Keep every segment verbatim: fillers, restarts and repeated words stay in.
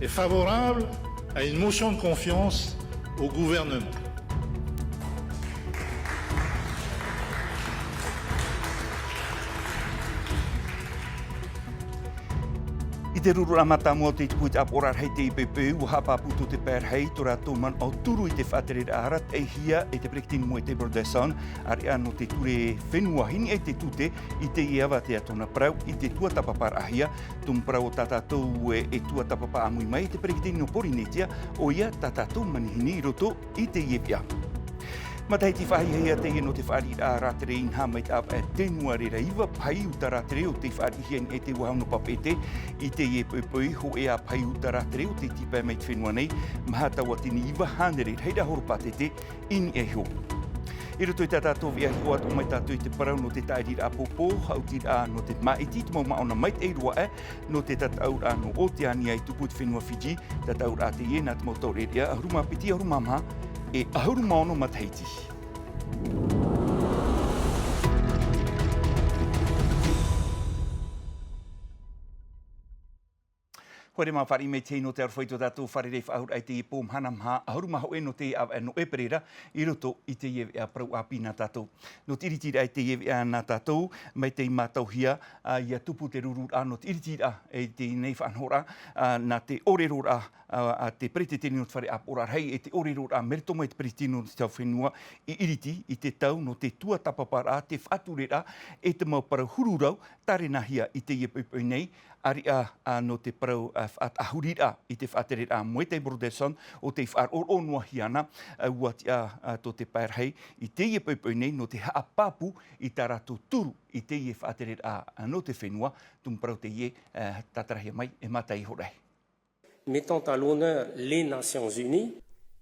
est favorable à une motion de confiance au gouvernement. I te rururaʻa mātāmua o te tupu i te ʻāpoʻoraʻa rahi te I P P, ua haʻapāpū tō te pae rahi tō rātou manaʻo turu i te faʻatereraʻa arataʻihia e te peretiteni Moetai Brotherson, ʻāreʻa nō te ture fenua hinaʻaro i te tute i teie avatea tōna parau i te tuatāpaparaʻahia. Tumu parau o tā tātou e, e tuatāpapa ʻāmui mai i te peretiteni o Porinetia, ʻoia tā tātou manihini i roto i teie veʻa. Matahiti faʻahiahia teie nō te fāriʻiraʻa rātere inaha mai te ʻāvaʻe Tenuareira, iva pahi uta rātere o tei fāriʻihia i niʻa i te ua hau nō Papeʻete. I teie poʻipoʻi, hōʻē ā pahi uta rātere o tei tīpae mai i te fenua nei, maha tauatini iva hānere rahiraʻa horopātete i niʻa iho. I roto i tā tātou veʻa, hiʻo atoʻa mai tātou i te parau nō te tāʻiriraʻa pōpō, haʻutiraʻa nō te māʻiti, te mau māʻona maitaʻi roa aʻe nō te tataʻuraʻa nō Oteania i tupu i te fenua Fiji. Tataʻuraʻa teie nā te mau taureʻareʻa ʻahuru mā piti, ʻahuru mā maha, e ʻahuru mā ono matahiti. Haere mā fāriʻi mai te hei nō te aroha i tō tātou fārerei faʻahou raʻa i teie pō mahana, maha ʻahuru mā hōʻē nō te ʻāvaʻe nō ʻEperēra i roto i teie veʻa parau ʻāpī nā tātou. Nō te ʻiritiraʻa i teie veʻa nā tātou, mai tei mātauhia, ā, ʻia tupu te rururaʻa nō te ʻiritiraʻa i teie nei faʻanahoraʻa, ā, nā te ʻōreroraʻa, ā, a te peretiteni nō te fare ʻāpoʻoraʻa rahi, e te ʻōreroraʻa Merito Moetai, te peretiteni nō te tau fenua, i ʻiriti i te tau nō te tuatāpaparaʻa, te faʻatureraʻa, e te mau parau huru rau, tārenahia i teie poʻipoʻi nei, ʻāreʻa, ā, nō te parau, ā, faʻaʻahuriraʻa i te faʻatereraʻa Moetai Brotherson, ʻo tei faʻaroʻo noa hia ana, ā, ua tiʻa, ā, tō te pae rahi i teie poʻipoʻi nei nō te haʻapāpū i tā rātou turu i teie faʻatereraʻa, ā, nō te fenua. Tumu parau teie, ā, tātarahia mai e Mātai Horai. Mettant à l'honneur les Nations Unies.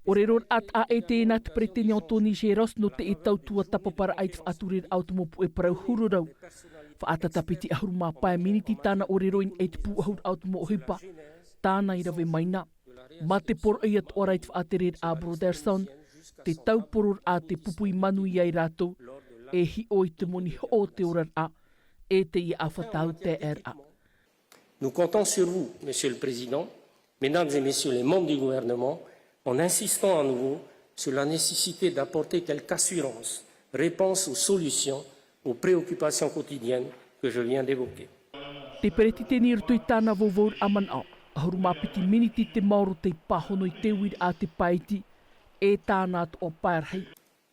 ʻŌreroraʻa taʻa ʻē teie nā te peretiteni Anthony Guterres nō te tau tuatāpaparaʻa i te faʻatureraʻa o te mau puʻe parau huru rau. Faʻatatapiti ʻahuru mā pae miniti tāna ʻōrero i niʻa i te pūʻohuraʻa o te mau ʻohipa tāna i rave mai na. Mā te poroʻi atoʻa ra i te faʻatereraʻa Brotherson, te taupororaʻa te pupu i manuia ai rātou, e hiʻo i te moni hoʻo o te oraraʻa, e teie ʻāfata tauturu. Nous comptons sur vous, Monsieur le Président, Mesdames et Messieurs les membres du gouvernement, en insistant à nouveau sur la nécessité d'apporter quelques assurances, réponses ou solutions aux préoccupations quotidiennes que je viens d'évoquer. Te peretiteni i roto i tāna vauvau manaʻo, ʻahuru mā piti miniti te maoro tei pāhono i te uiraʻa a te pae iti, e tāna atoʻa pae rahi.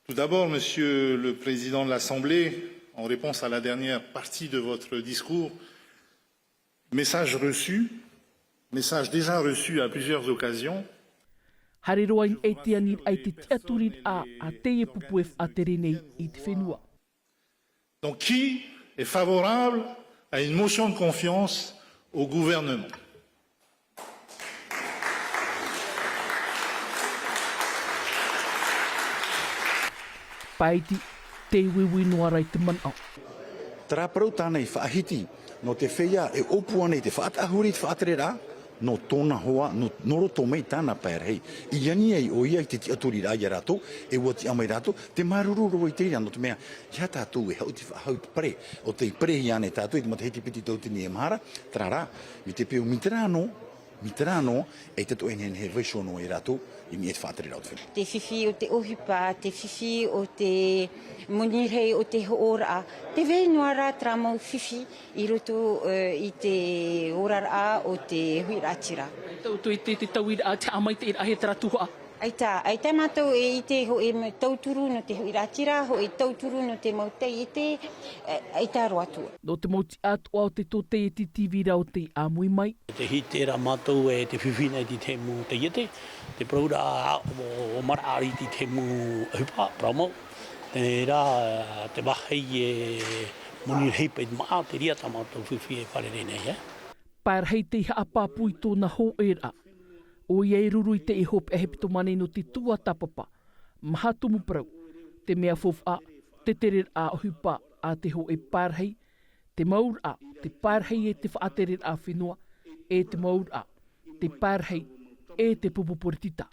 Tout d'abord, Monsieur le Président de l'Assemblée, en réponse à la dernière partie de votre discours, message reçu, message déjà reçu à plusieurs occasions. Haere roa i niʻa i te aniraʻa i te tiʻaturiraʻa a teie pupu e faʻatere nei i te fenua. Donc, qui est favorable à une motion de confiance au gouvernement ? Pae iti, tē uiui noa ra i te manaʻo. Terā parau tāna i faʻahiti, nō te feiā e ʻōpua nei te faʻaʻahuri i te faʻatereraʻa, nō tōna hoa, nō, nō roto mai tāna pae rahi. I ani ai ʻoia i te tiʻaturiraʻa ia rātou, e ʻua tiʻa mai rātou, tē māuruuru roa i te reira, nō te mea, ʻeiaha tātou e haʻuti faʻahou i te pare, ʻo tei parehia ānei tātou i te matahiti piti tauatini e maha ra, terā rā, mai te peu, mai terā noa, mai terā noa, e te toʻe nehenehe vaiiho noa ia rātou, i niʻa i te faʻatereraʻa o te fenua. Te fifi o te ʻohipa, te fifi o te moni rahi o te hoʻoraʻa, tē vai noa ra terā mau fifi i roto, eh, i te oraraʻa o te huiraʻatira. Tau, tau, i te, te tauiraʻa, te haʻamaitaʻiraʻa, e terā tuhaʻa. ʻAita, ʻaita mātou e ʻite hōʻē tauturu nō te huiraʻatira, hōʻē tauturu nō te mau taiete, eh, ʻaita roa atu. Nō te mau tiʻa atoʻa o te tōtaiete tīvira o tei ʻāmui mai. Te hiti ra mātou e te fifi nei i te mau taiete, te parauraʻa ʻo, ʻo maraʻa i te mau ʻohipa, parau mau. Terā, te vāhi e moni rahi paʻi te māʻa, terā tā mātou fifi e fārerei nei, eh. Pae rahi tei haʻapāpū i tōna hōʻēraʻa. ʻOia e ruru i te hopeʻa hepetoma nei nō te tuatāpapa. Maha tumu parau, te mea faufaʻa, te tereraʻa ʻohipa a te hōʻē pae rahi, te mauraʻa, te pae rahi e te faʻatereraʻa fenua, e te mauraʻa, te pae rahi e te pupu poritita.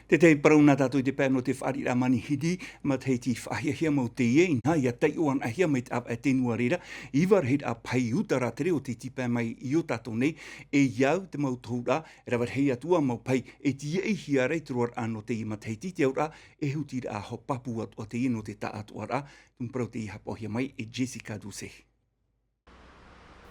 Te tahi parau nā tātou i te pae nō te fāriʻiraʻa manihini, matahiti faʻahiahia mau teie, inā ia taiʻo anaʻe hia mai te ʻāvaʻe tēnua reira, iva rahiraʻa pahi uta rātere o tei tīpae mai i ō tātou nei, e i au te mau tohuraʻa, e rave rahi atu ā mau pahi, e tīaʻihia ra i te roaraʻa nō teie matahiti, te auraʻa, e hutiraʻa hau pāpū atoʻa teie nō te taʻatoʻaraʻa, tumu parau teie haʻapaʻohia mai e Jessica Doucet.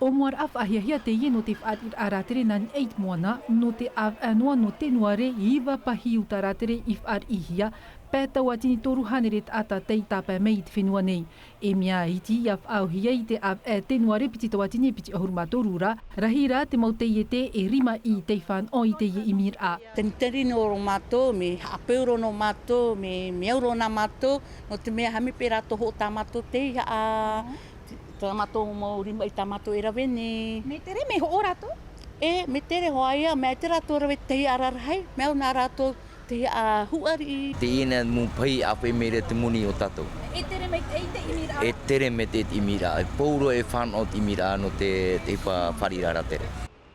ʻO mua raʻa faʻahiahia teie nō te fāriʻiraʻa rātere nā niʻa i te moana, nō te ʻāvaʻe noa nō tēnuare, iva pahi uta rātere i fāriʻihia, pae tauatini toru hānere taʻata tei tāpae mai i te fenua nei. E mea iti ia faʻaauhia i te ʻāvaʻe tēnuare piti tauatini e piti ʻahuru mā toru ra, rahi rā te mau taiete e rima i tei fānaʻo i teie ʻimiraʻa. Teniteni nō rō mātou, mea haʻapū rō nō mātou, mea, mea au rō nā mātou, nō te mea haʻamāpē rātou hoʻi tā mātou tei haʻa, tā mātou mau rimaʻī tā mātou e rave nei. Mea tere, mea hoʻo rātou? E, mea tere hoʻi ia, mea ʻite rātou e rave tei ara rahi, mea au nā rātou tei haʻa huʻariʻi. Teie nei mau pahi ʻāfaʻi mai ra te moni o tātou. E tere maitaʻi te ʻimiraʻa? E tere maitaʻi te ʻimiraʻa, e pauroa e fānaʻo te ʻimiraʻa nō te, te ʻohipa fāriʻiraʻa rātere.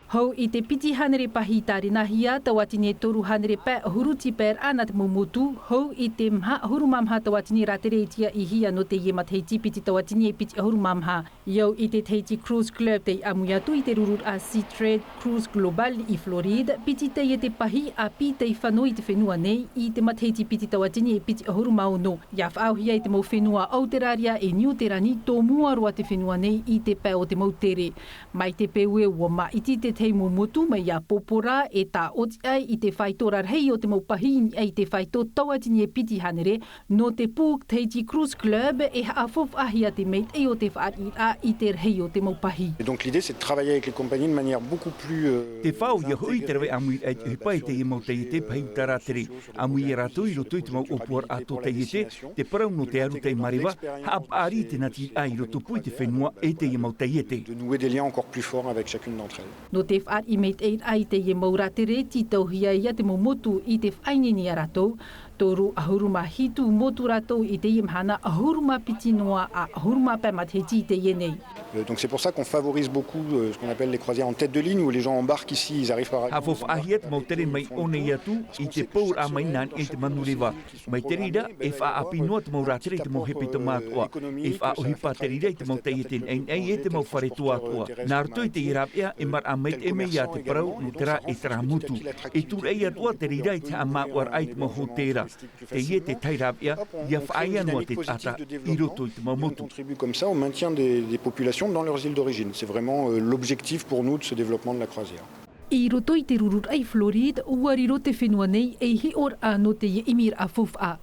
Hou i te piti hānere pahi tārenahia, tauatini e toru hānere pae ʻahuru tīpaeraʻa nā te mau motu, hou i te maha ʻahuru mā maha tauatini rātere e tīaʻihia nō teie matahiti piti tauatini e piti ʻahuru mā maha. I au i te Tahiti Cruise Club tei ʻāmui atu i te rururaʻa Seatrade Cruise Global i Floride, piti taiete pahi ʻāpī tei fānaʻo i te fenua nei i te matahiti piti tauatini e piti ʻahuru mā ono. Ia faʻaauhia i te mau fenua Auteraria e Niuterani, tōmua roa te fenua nei i te pae o te mau tere. Mai te peu e ʻua māʻiti te tahi mau motu mai iā Porapora e tāʻoti ai i te faito rarahi o te mau pahi i niʻa i te faito tauatini e piti hānere, nō te pū Tahiti Cruise Club e haʻafaufaʻahia te maitaʻi o te fāriʻiraʻa i te rahi o te mau pahi. Et donc l'idée, c'est de travailler avec les compagnies de manière beaucoup plus, euh, Te fāʻau ia hoʻi te rave ʻāmuiraʻa i te ʻohipa i teie mau taiete pahi uta rātere. ʻĀmui ia rātou i roto i te mau ʻōpuaraʻa tōtaiete, te parau nō te aru tei mareva, haʻapaʻari i te natiraʻa i rotopū i te fenua e teie mau taiete. De nouer des liens encore plus forts avec chacune d'entre elles. Nō te fāriʻi maitaʻiraʻa i teie mau rātere, tītauhia ia te mau motu i te faʻaineine iā rātou. Toru ʻahuru mā hitu motu rātou i teie mahana, ʻahuru mā piti noa ā ʻahuru mā pae matahiti i teie nei. Euh, donc c'est pour ça qu'on favorise beaucoup, euh, ce qu'on appelle les croisières en tête de ligne, où les gens embarquent ici, ils arrivent par avion, ils embarquent par avion, ils font le tour, ensuite ils se récupèrent. Haʻafaufaʻahia te mau tere mai ʻō nei atu i te pauroa mai nā niʻa i te manureva. Mai te reira, e faʻaʻāpī noa te mau rātere i te mau hepetoma atoʻa. E faʻaʻohipa te reira i te mau taiete naʻinaʻi e te mau fare toa atoʻa. Nā roto i teie rāveʻa, e maraʻa maitaʻi mai ia te parau nō terā e terā motu. E tūraʻi atoʻa te reira i te haʻamāuʻaraʻa i te mau hōtēra. Teie te tahi rāveʻa, ia faʻaea noa te taʻata i roto i te mau motu. Contribue comme ça au maintien des, des populations dans leurs îles d'origine. C'est vraiment, euh, l'objectif pour nous de ce développement de la croisière. I roto i te rururaʻa i Floride, ʻua riro te fenua nei ei hiʻoraʻa nō teie ʻimiraʻa faufaʻa.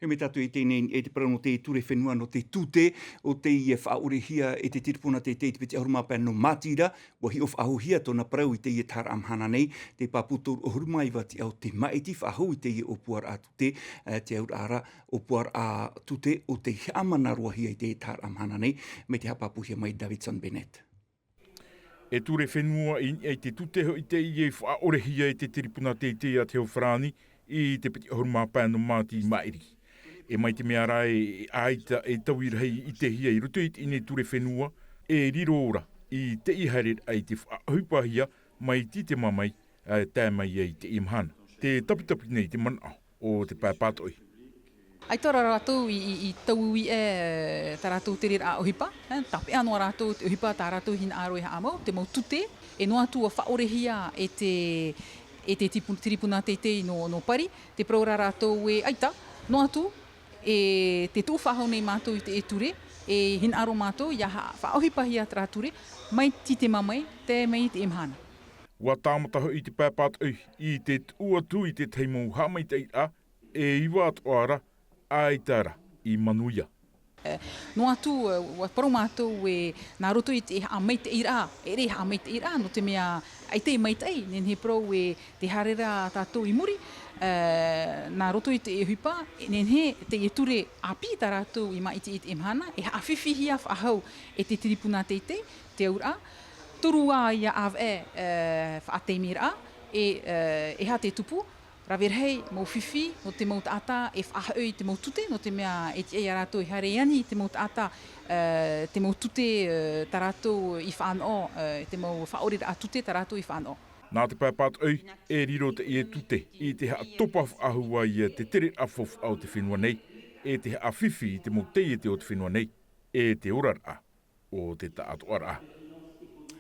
E mea tātou i teie nei, e te parau nō te ture fenua nō te tute, ʻo tei faʻaʻorehia e te tiripuna teitei i te piti ʻahuru mā pae nō Māti ra, ʻua hiʻo faʻahouhia tōna parau i teie taharaʻa mahana nei, te pāpū toru ʻahuru mā iva tiʻa o te māʻiti faʻahou i teie ʻōpuaraʻa tute, e, te auraʻa ra, ʻōpuaraʻa tute ʻo tei haʻamanarohia i teie taharaʻa mahana nei, mai te haʻapāpūhia mai Davidson Bennett. E ture fenua i niʻa i te tute hoʻi teie i faʻaʻorehia e te tiripuna teitei a te hau farāni i te piti ʻahuru mā pae nō Māti i maʻiri. E mai te mea rā e ʻaita e taui rahi i ʻitehia i roto i teie nei ture fenua, e riro ra i teie haereraʻa i te faʻaʻohipahia mai tī te mamae, e tae mai ai i teie mahana. Te taputapu nei te manaʻo o te pae pātoʻi. ʻAita rā rātou i, i, i tauiʻe, e, tā rātou tereraʻa ʻohipa, e, tāpeʻa noa rātou te ʻohipa tā rātou hinaʻaro e haʻamau, te mau tute, e noa atu ʻua faʻaʻorehia e te, e te tipu-, tiripuna teitei nō, nō Pari, te parau rā rātou e ʻaita, noa atu, e te tuʻu faʻahou nei mātou i te ture, e hinaʻaro mātou ia ha-, faʻaʻohipahia terā ture, mai tī te mamae, tae mai i teie mahana. ʻUa tāmata hoʻi te pae pātoʻi i te tuʻu atu i te tahi mau haʻamaitaʻiraʻa, e iva atoʻa ra, ʻaita ra i manuia. E, noa atu, e, ʻua parau mātou e nā roto i te haʻamaitaʻiraʻa, e ʻere haʻamaitaʻiraʻa, nō te mea ʻaita e maitaʻi, nehenehe parau e tē haere ra tātou i muri, e, nā roto i te ʻohipa, e nehenehe teie ture ʻāpī tā rātou i māʻiti i teie mahana, e haʻafifihia faʻahou e te tiripuna teitei, te auraʻa, toru ā ia ʻāvaʻe, e, faʻataimiraʻa, e, e, e aha te tupu, rave rahi mau fifi nō te mau taʻata e faʻahoʻi i te mau tute, nō te mea e tiʻa ia rātou e haere ani te mau taʻata, e, te mau tute, e, tā rātou i fānaʻo, e, te mau faʻaʻoreraʻa tute tā rātou i fānaʻo. Nā te pae pātoʻi, e riro teie tute i te haʻatopa faʻahou ai te tereraʻa faufaʻa o te fenua nei, e te haʻafifi i te mau taiete o te fenua nei, e te oraraʻa o te taʻatoʻaraʻa.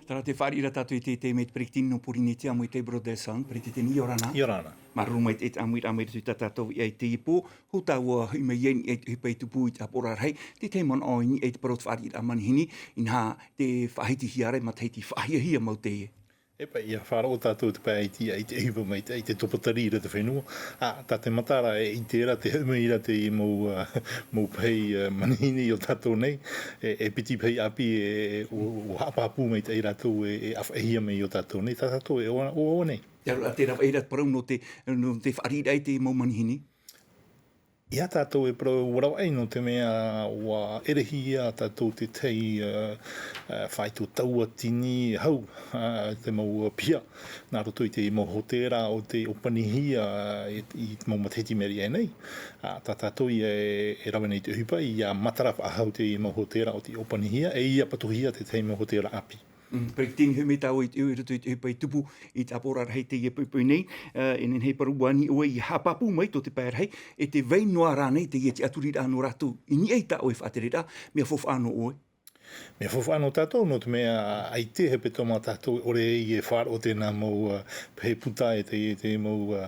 Tara te fāriʻi ra tātou i te, te mea te peretiteni nō Pōrīnetia, Moetai Brotherson, peretiteni, ʻia ora na. ʻIa ora na. Māuruuru maitaʻi i te ʻāmuiraʻa mai roto i tā tātou i teie pō, hou tāua hoʻi mai ai i te ʻohipa i tupu i te ʻāpoʻoraʻa rahi, te tahi manaʻo i niʻa i te parau o te fāriʻiraʻa manihini, inaha te faʻahitihia ra e matahiti faʻahiahia mau teie. E paʻi, ʻia faʻaroʻo tātou te pae iti, ʻaita e ʻohipa maitaʻi, te topa tari ra te fenua. Ā, tā te matara e ʻite ra, te hoʻi mai ra te mau, ā, mau pahi, ā, manihini o tātou nei, e, e piti pahi ʻāpī, e, e, ʻua, ʻua haʻapāpū maitaʻi rātou e, e ʻāfaʻihia mai o tātou nei, tā tātou e ʻoaʻoa, ʻoaʻoa nei. Te aroha, te rave ra te parau nō te, nō te fāriʻiraʻa i te mau manihini. ʻIa tātou e parau ʻua ravaʻi nō te mea ʻua ʻerehia tātou te tahi, ā, ā, faito tauatini hau, ā, te mau piha nā roto i te mau hōtēra o tei ʻōpanihia, ā, i, i te mau matahiti mea riʻi aʻe nei. Ā, tā tātou ia e, e rave nei te ʻohipa, ʻia matara faʻahou te mau hōtēra o tei ʻōpanihia, e ʻia patuhia te tahi mau hōtēra ʻāpī. Mm, peretiteni, hoʻi mai tāua i te, i roto i te ʻohipa i tupu i te ʻāpoʻoraʻa rahi i teie poʻipoʻi nei, ā, e nehenehe e parau ani ʻoe ʻia haʻapāpū mai tō te pae rahi, e tē vai noa ra nei teie tiʻaturiraʻa nō rātou i niʻa i tā ʻoe faʻatereraʻa, mea faufaʻa nō ʻoe. Mea faufaʻa nō tātou, nō te mea ʻaita e hepetoma tātou e ʻore ai e faʻaroʻo tēnā mau, ā, pahi puta e te, te mau, ā,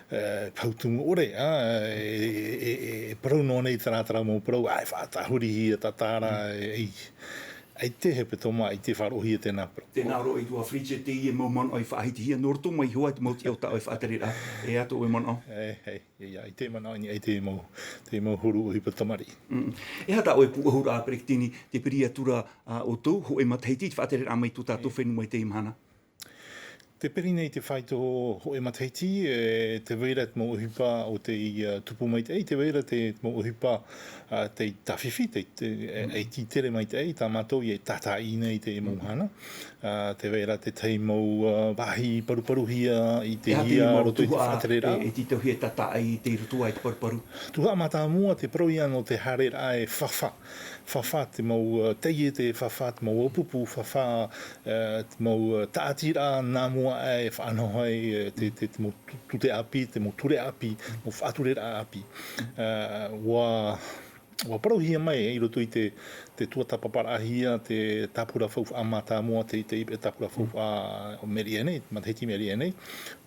ā, pahi tumu ʻore, ā, e, e, e, e parau noa nei terā, terā mau parau, ā, e faʻatāhurihia tātara, e, e, ʻAita e hepetoma, ʻaita e faʻaroʻohia tēnā parau. Tēnā roa ʻEtuato Fritz, e teie mau manaʻo i faʻahitihia, nō roto mai hoʻi te mau tiʻa o tā ʻoe faʻatereraʻa, e aha tō ʻoe manaʻo? E, e, e, ʻaita e manaʻo i niʻa i te mau, te mau huru ʻohipa tamariʻi. Mm. E aha tā ʻoe pūʻohuraʻa, peretiteni, te piri atu ra, ā, ʻoutou, hōʻē matahiti, te faʻatereraʻa mai tō tātou fenua i teie mahana? Te piri nei te faito hōʻē matahiti, e, tē vai ra te mau ʻohipa o tei, ā, tupu maitaʻi, tē vai ra te mau ʻohipa, ā, tei tāfifi, tei, te, e, e tītere maitaʻi, tā mātou ia e tātaʻi nei i te mau mahana. Ā, tē vai ra te tahi mau, ā, vāhi paruparuhia i te hia roto i te faʻatereraʻa. E, e tītauhia e tātaʻi i te roto ai te paruparu. Tuhaʻa mātāmua te parau ia nō te haereraʻa e fāfā. Fāfā te mau, ā, taiete, fāfā te mau ʻāpupu, fāfā, ā, te mau, ā, tāʻatiraʻa nā mua aʻe e faʻanaho ai, ā, te, te, te mau tu-, tute ʻāpī, te mau ture ʻāpī, mau faʻatureraʻa ʻāpī. Ā, ʻua, ʻua parauhia mai i roto i te, te tuatāpaparaʻahia, te tāpura faufaʻa mātāmua, te, te, te tāpura faufaʻa mea riʻi aʻe nei, matahiti mea riʻi aʻe nei,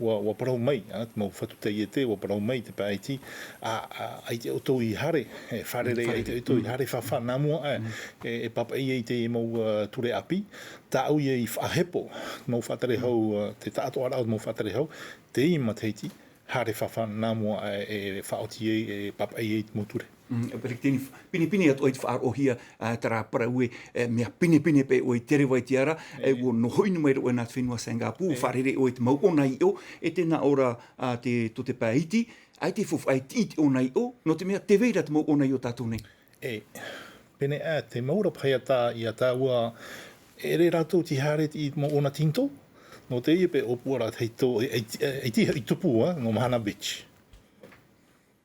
ʻua, ʻua parau mai, ā, te mau fatu taiete, ʻua parau mai te pae iti, ā, ā, ʻaita ʻoutou i haere, e fārerei, ʻaita ʻoutou i haere fāfā nā mua aʻe, e, e pāpaʻi ai te mau, ā, ture ʻāpī, tāʻu ia i faʻahepo, mau faʻatere hau, ā, te taʻatoʻaraʻa o te mau faʻatere hau, teie matahiti, haere fāfā nā mua aʻe, e faʻaoti ai, e pāpaʻi ai te mau ture. Mm, peretiteni, pinepine atoʻa i te faʻaroʻohia, ā, terā parau ē, e, mea pinepine paʻi ʻoe i te reva i te ara, e, ʻua noho inu mai ra ʻoe nā te fenua Singapore, fārerei ʻoe i te mau ʻōnaʻo, e tē nā ʻō ra, ā, te, tō te pae iti, ʻaita e faufaʻa i te, i te ʻōnaʻo, nō te mea tē vai ra te mau ʻōnaʻo o tātou nei. E, pēnei aʻe, te mau ra pahi ata ia tāua, e ʻere rātou tei haere i te mau ʻōnaʻo tītau, nō teie paʻi ʻōpuaraʻa tahito, e, e, e, e, i tupu, ā, nō Mahana Beach.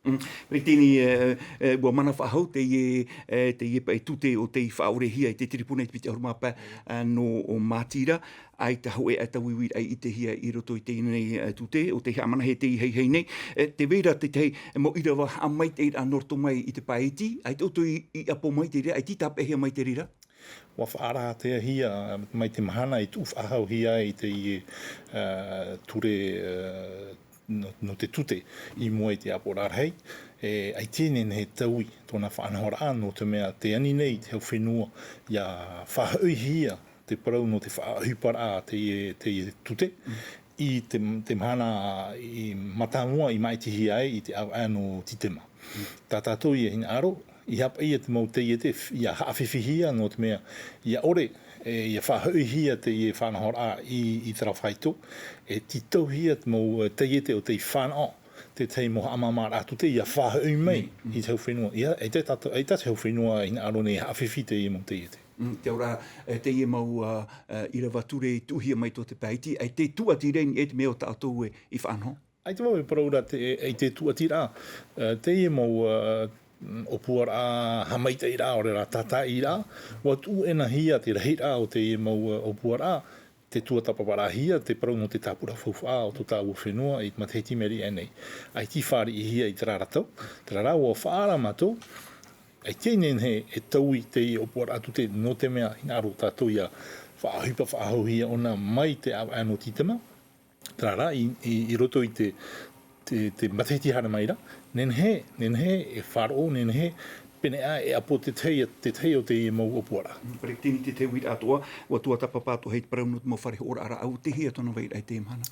Mm, peretiteni, e, e, ʻua mana faʻahou teie, e, teie paʻi tute o tei faʻaʻorehia i te tiripuna i te piti ʻahuru mā pae, e, nō Mātira, ʻaita hōʻē ʻaita uiuiraʻa i ʻitehia i roto i teie nei, e, tute, o tei haʻamanahia teie haihai nei, e, tē vai ra te tahi, e, mau ʻīrava haʻamaitaʻiraʻa nō roto mai i te pae iti, ʻaita ʻoutou i, i ʻapo mai te reira, ʻaita i tāpeʻahia mai te reira? ʻUa faʻaarataʻihia mai te mahana i tuʻu faʻahouhia ai i te, ā, ture, ā, nō, nō te tute i mua i te ʻāpoʻoraʻa rahi, e, ʻaita e nehenehe e taui tōna faʻanahoraʻa, nō te mea tē ani nei te hau fenua ʻia faʻahoʻihia te parau nō te faʻaʻohiparaʻa teie, teie tute, i te, te mahana i mātāmua i māʻitihia ai i te ʻāvaʻe nō Tītema. Tā tātou ia hinaʻaro, ʻeiaha paʻi ia te mau taiete, ʻia haʻafifihia nō te mea, ʻia ʻore, e, ʻia faʻahoʻihia teie faʻanahoraʻa i, i terā faito, e tītauhia te mau, e, taiete o tei fānaʻo, te tahi mau haʻamāmāraʻa tute, ʻia faʻahoʻi mai i te hau fenua. ʻEiaha, ʻaita tātou, ʻaita te hau fenua hinaʻaro nei e haʻafifi teie mau taiete. Mm, te auraʻa, e, teie mau, ā, ā, ʻīrava ture i tuʻuhia mai tō te pae iti, ʻaita e tūʻati ra i niʻa i te mea o tātou e, i faʻanaho. ʻAita vau e parau ra te, e, ʻaita e tūʻati ra, e, teie mau, ā, ʻōpuaraʻa haʻamaitaʻiraʻa, ʻaore rā tātaʻiraʻa, ʻua tuʻu ʻēnahia te rahiraʻa o teie mau, ā, ʻōpuaraʻa, Te tuatāpaparaʻahia te parau nō te tāpura faufaʻa o tō tāua fenua i te matahiti mea riʻi aʻe nei. ʻAita i fāriʻihia i terā ra tau, terā rā ʻua faʻaara mātou, ʻaita i nehenehe e taui teie ʻōpuaraʻa tute nō te mea hinaʻaro tātou ʻia faʻaʻohipa faʻahouhia ʻōna mai te ʻāvaʻe nō Tītema, terā rā i, i, i roto i te, te, te matahiti haere mai ra, nehenehe, nehenehe e faʻaroʻo, nehenehe pēneiaʻe e ʻapo te tahi, te tahi o teie mau ʻōpuaraʻa. Peretiteni, te tauiraʻa atoʻa, ʻua tuatāpapa atoʻa hei te parau nō te mau fare hoʻoraʻa rāʻau, tei hea tōna vairaʻa i teie mahana?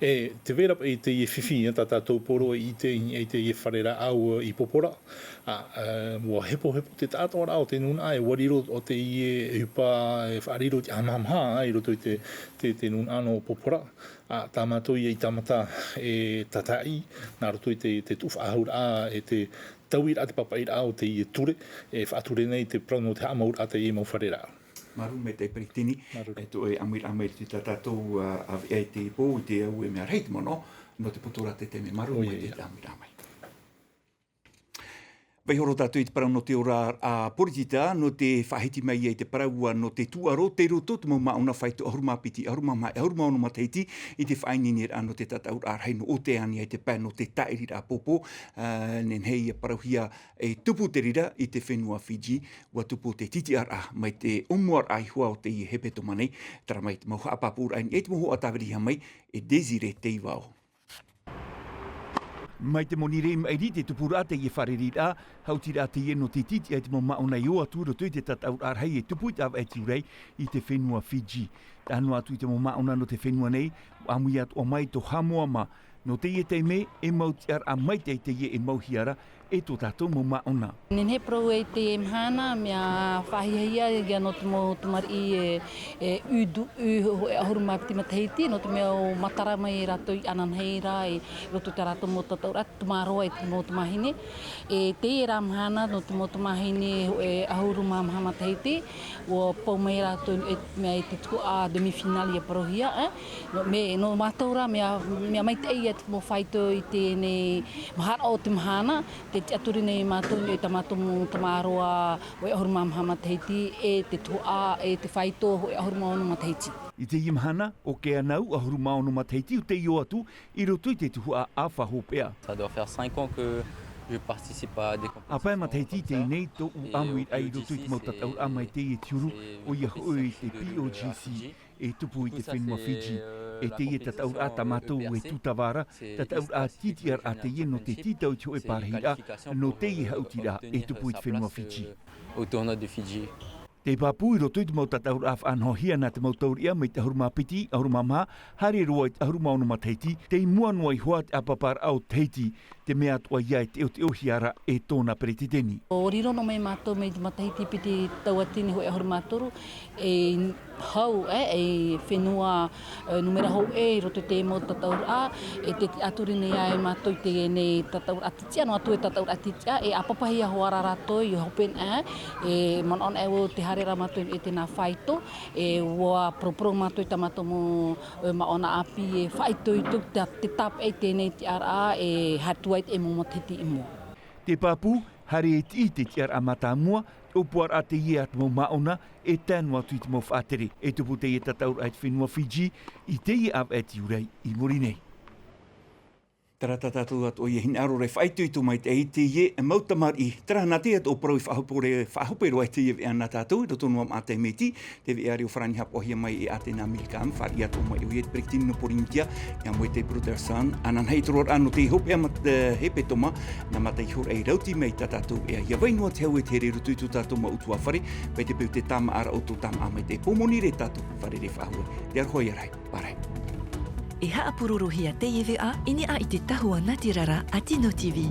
E, tē vai ra paʻi teie fifi, ʻia tā tātou poro i ʻite i, i teie fare rāʻau i Popora. ʻĀ, ʻā, ʻua hepohepo te taʻatoʻaraʻa o te nūnaʻa, e ʻua riro ʻo teie ʻohipa, e faʻariro i te ʻāvaʻe maha, i roto i te, te, te nūnaʻa nō Popora. ʻĀ, tā mātou ïa i tāmata e tātaʻi, nā roto i te, te tuʻu faʻahouraʻa, e te tauiraʻa, te pāpaʻiraʻa o teie ture, e faʻature nei te parau nō te haʻamauraʻa teie mau fare rāʻau. Māuruuru maitaʻi Peretiteni, māuruuru. E tō ʻoe ʻāmuiraʻa mai i roto i tā tātou, ā, ʻāvaʻe i teie pō, i te au e mea rahi te manaʻo, nō te poto ra te taime, māuruuru maitaʻi te ʻāmuiraʻa mai. Vaiiho roa tātou i te parau nō te ora a Poritita, nō te faʻahiti mai ai te parau nō te tūʻaro, tei roto te mau māʻona faito ʻahuru mā piti, ʻahuru mā maha, ʻahuru mā ono matahiti, i te faʻaineineraʻa nō te tataʻuraʻa rahi nō Oteania i te pae nō te tāʻiriraʻa pōpō, ā, nehenehe ʻia parauhia e tupu te reira i te fenua Fiji, ʻua tupu te tītiʻaraʻa mai te ʻōmuaraʻa iho ā o teie hepetoma nei, terā mai te mau haʻapāpūraʻa i niʻa i te mau hoʻa tāvirihia mai e Désiré Teivao. Mai te moni rē i maʻiri te tupuraʻa teie fārereiraʻa, haʻutiraʻa teie nō te tītiʻa i te mau māʻona e ō atu i roto i te tataʻuraʻa rahi e tupu i te ʻāvaʻe Tiurai i te fenua Fiji. Tae noa atu i te mau māʻona nō te fenua nei, ʻua ʻāmui atoʻa mai tō Hamoa mā. Nō teie taime, e mau tiʻaraʻa maitaʻi teie e mauhia ra, e tō tātou mau māʻona. Nehenehe e parau i teie mahana, mea faʻahiahia ïa nō te mau tamariʻi e, e U deux U, hōʻē ʻahuru mā piti matahiti, nō te mea ʻua matara mai rātou i ʻananahi ra i roto i tā rātou mau tataʻuraʻa, tamaroa i te mau tamāhine. E teie rā mahana, nō te mau tamāhine hōʻē ʻahuru mā maha matahiti, ʻua pau mai rātou e, mea i te tuhaʻa demi-finale ʻia parauhia, ē. Nō, mea, nō mātou rā, mea, mea maitaʻi ïa te mau faito i teie nei maharaʻa o te mahana, tē tiʻaturi nei mātou i tā mātou mau tamaroa hōʻē ʻahuru mā maha matahiti, e te tuhaʻa, e te faito hōʻē ʻahuru mā ono matahiti. I teie mahana, ʻo Keanau, ʻahuru mā ono matahiti, ʻo tei ō atu i roto i te tuhaʻa ʻāfa hopeʻa. Ça doit faire cinq ans que je participe à des compétitions comme ça. ʻA pae matahiti teie nei tōʻu ʻāmuiraʻa i roto i te mau tataʻuraʻa mai teie te huru, ʻoia hoʻi te P O G C. E tupu i te fenua Fiji. E teie tataʻuraʻa tā mātou e tūtava ra, tataʻuraʻa tītiʻaraʻa teie nō te tītau i te hōʻē parahiraʻa nō teie haʻutiraʻa e tupu i te fenua Fiji. Au tournoi de Fidji. Te pāpū i roto i te mau tataʻuraʻa faʻanahohia nā te mau taureʻa mai te ʻahuru mā piti, ʻahuru mā maha, haere roa i te ʻahuru mā ono matahiti, tei mua noa iho ā te ʻāpaparaʻa o Tahiti, te mea atoʻa ïa e teʻoteʻohia ra e tōna peretiteni. ʻUa riro noa mai mātou mai te matahiti piti tauatini hōʻē ʻahuru mā toru, e hau, e, e fenua, e, numera hōʻē i roto i te mau tataʻuraʻa, e tē tiʻaturi nei ā mātou i teie nei tataʻuraʻa tītiʻa, noa atu e tataʻuraʻa tītiʻa, e ʻāpapahia hoʻi rā rātou i hope, e, e manaʻo anaʻe vau tē haere ra mātou i tēnā faito, e ʻua poroporo mātou i tā mātou mau, e, māʻona ʻāpī, e faʻaitoito te, te tāpeʻa i teie nei tiʻaraʻa, e haere atu ai te mau matahiti i mua. Te pāpū, haere e tiʻi te tiʻaraʻa mātāmua, ʻōpuaraʻa teie a te mau māʻona, e tae noa atu i te mau faʻatere, e tupu teie tataʻuraʻa i te fenua Fiji, i teie ʻāvaʻe Tiurai i muri nei. Terā tā tātou atoʻa ïa hinaʻaro ra e faʻaitoito maitaʻi i teie mau tamariʻi. Terā nā teie atoʻa parau i faʻahope, faʻahope roa i teie veʻa nā tātou, i roto noa mā te mea iti, te veʻa reo farāni haʻapaʻohia mai e Atena Milcam, fāriʻi atoʻa mai ʻoia i te peretiteni nō Pōrīnetia, ʻia Moetai Brotherson, ānānahi te roaraʻa nō te hopeʻa mat-, e, hepetoma, nā mātou iho rā i rauti mai tā tātou veʻa. ʻIa vai noa te hau e te here i roto i tō tātou mau ʻutuāfare, mai te peu te tāmāʻaraʻa o tō tāmāʻa mai te pō moni rē tātou, fārerei faʻahou. Te aroha ʻia rahi, pārahi. E haʻapurorohia teie veʻa i niʻa i te tahua nātirara a Tino T V.